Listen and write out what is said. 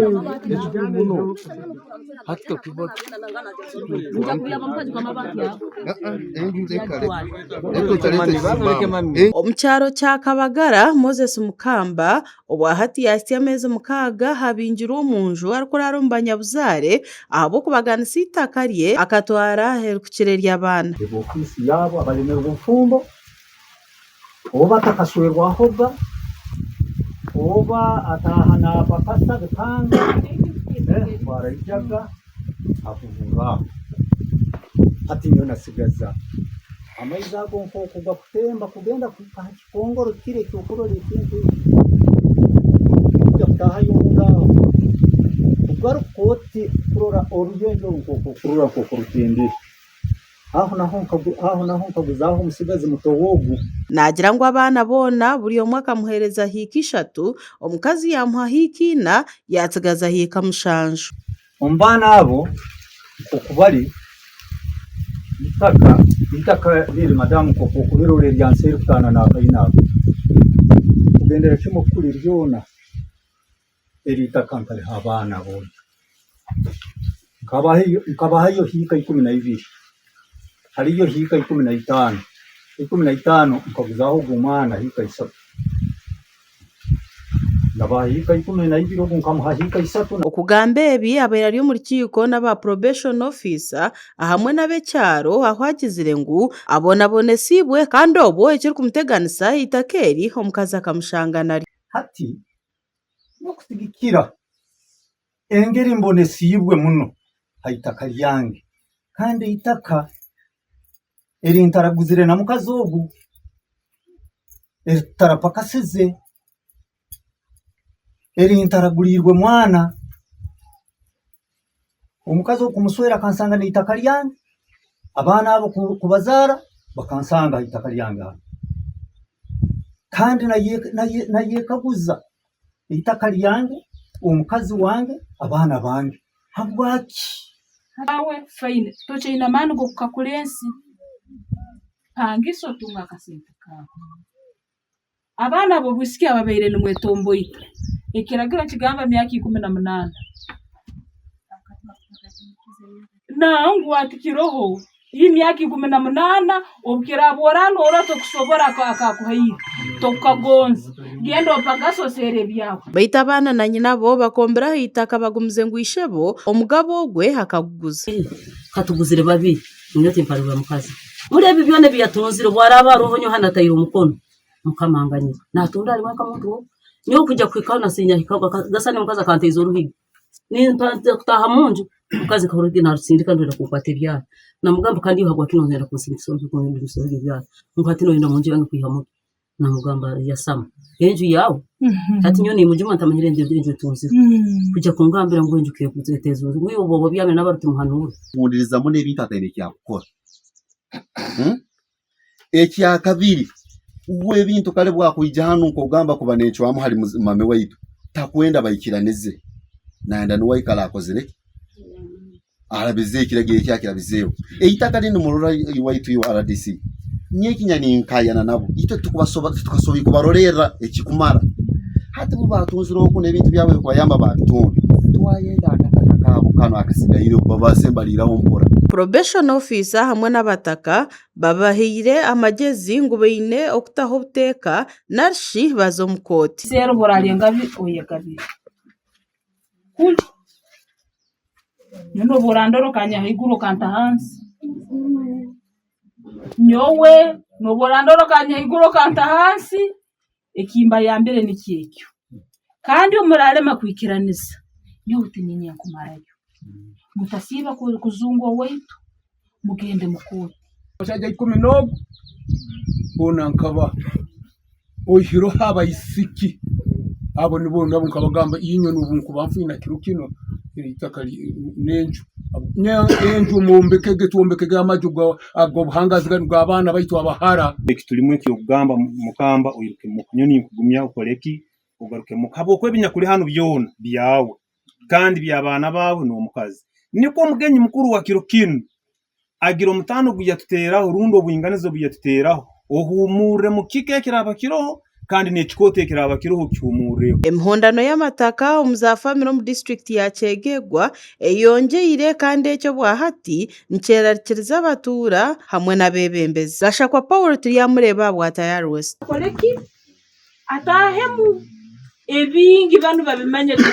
Ekikuru muno hati kakuba Omu kyaro kya Kabagara, Moses Mukamba obwahati yaahitsya ameezi mukaaga abingirwe omu nju arikuraara omu banyabuzaare ahabw'okubaganisa eitaka rye akatwara erikukira ery'abaana. Eba ofiisi yaabo abalemerwe obufumbo oba atakashwerwahoga oba ataaha naapakasa bikanga twaraijaga akuvuga aho. Hati nyowe nasigaza amaizi ago nk'oku gakutemba kugenda kuhika aha kikongoro kiri eky'okurora ekintu eki, kwija kutaahayo omunda aho, kugaruka oti kurora oruyenje oru nk'oku okururora nk'oku rutembere. Aho naho aho naho nkaguzaaho omutsigazi muto ogu. Naagira ngu abaana boona buri omwe akamuheereza hiika ishatu, omukazi yaamuha hiika ina, yaatsigaza hiika mushanju. Omu baana abo nk'oku bari, eitaka eitaka riri madamu nk'oku orikurirora erya nseeri kutaana n'akaina ako, kugendera kimwe kuri ryona eri itaka nkariha abaana boona. Nkabahayo hiika 12, hariyo hiika 15, 15 nkaguzaho ogu omwana hiika ishatu, nabaha hiika 12 ogu nkamuha hiika ishatu. Okugamba ebi abaire ari omu rukiiko n'aba Probation Officer ahamwe n'ab'ekyaro ahu agizire ngu abonabonesiibwe kandi obwo ekirikumuteganisa eitaka eri omukazi akamushanga naryo. Hati n'okusigikira engeri mbonesiibwe muno ha itaka ryange kandi eitaka eri ntaraguzire na mukazi ogu, eri tutarapakasize, eri ntaraguriirwe mwana, omukazi ogu kumuswera akansanga n'eitaka ryange, abaana abo kubazaara bakansanga ha itaka ryange aho. Kandi nayekaguza eitaka ryange, omukazi wange, abaana bange habwaki? Naawe fine tokyaine amaani g'okukakura ensi, pangisa otunge akasente kaawe. Abaana b'obwisiki ababaire nimwetomboita, ekiragiro kigamba myaka 18. Nangwa tikiroho. Ii myaka 18 obu kiraaba oranorora tokusobora akakuhaire, tokukagonza. Genda opagase oseere ebyawe. Baitu abaana na nyinabo bakombire aha itaka bagumize ngu ishebo omugabo ogwe akaguguza. Katuguzire babiri, nyowe timparurira mukazi. Muri ebi byona ebi yatunzire obu araabe aroho nyowe hanu nataire omukono, Mukama anganyire. Naatunda ari wenka omuntu w'oku. Nyowe kwija kuhikaho na sinyahikaho gasani omukazi akanteeza oruhiga. Nimbanza kutaaha omu nju, omukazi nka orugi naarutsindika nirwenda kunkwata ebyara. Namugamba kandi iwe habwaki nooyenda kunsindikisa orugi kundumisa ebyara? Ngu hati nooyenda omu nju yange kwihamu ki? Namugamba yasama, enju yaawe? Hati nyowe nimujuma ntamanyire enju enju etunzirwe. Kwija kungambira ngu enju keteezirwe, ngu iwe obu obyamire n'abaruti timuhanuura. Kuhuniriza muno ebintu ataine eki akukora. Ekyakabiri, uwe ebintu kale bwakwija hanu nk'ogamba kuba nencwamu hali mame waitu, takwenda baikiranize, nayenda nuwe aikale akozire ki? Arabize ekiragiro eki akirabizeeho. Eitaka linu nimurora iwaitu iwe rdc, nyowe ekinya ninkayana nabo, itwe titukasoboire kubarolerra ekikumara. Hati bo baatunzire oku n'ebintu byabo ebikubayamba baabitunda, twayenda akataka kaabo kanu akasigaireho babaase mbariiraho mpora. Probation Officer hamwe n'abataka babahaire amagyezi ngu baine okutaho obuteeka narishi baze omu kooti. Seera obu orarya engabi oyegabire kuri nyowe n'obu orandora okanyiha ahaiguru okanta ahansi, nyowe n'obu orandora okanyiha ahaiguru okanta ahansi, Eki mbayambire nikyo ekyo. Kandi obu muraalema kwikiraniza, nyowe tiinyine nkumarayo. Mutasiiba kuzunga owaitu, mugende mu kooti. Abashaija ikumi n'ogwo boona nkabaha, oihireho abaisiki abo nibo nabo nkabagamba inywe n'obu nkuba nfiire na kiro kinu eitaka n'enju, enju mwombekege twombekege amaju ag'obuhangazi ganu g'abaana baitu abahara. Eki turimu eky'okugamba Mukamba oiruke muka. Nyowe ninkugumya okore ki? Ogaruke muka habwokuba ebinyakuri hanu byona byawe kandi by'abaana baawe n'omukazi. Nikwo omugenyi mukuru wa kiro kinu agira omutaano ogu yatuteeraho rundi obwinganiza obu yatuteeraho, ohuumurre mu kika ekiraaba kiroho Kandi n'ekikooto ekiraaba kiroho kihumurreho. Emihondano y'amataka omu za famire omu disiturikiti ya Kyegegwa eyongyeire kandi eki obwahati nikyerarikiriza abatuura hamwe n'abeebembezi. Gashakwa Paul Turyamureeba ahabwa Tayari West. Akore ki? Ataahemu. Ebingi banu babimanyire.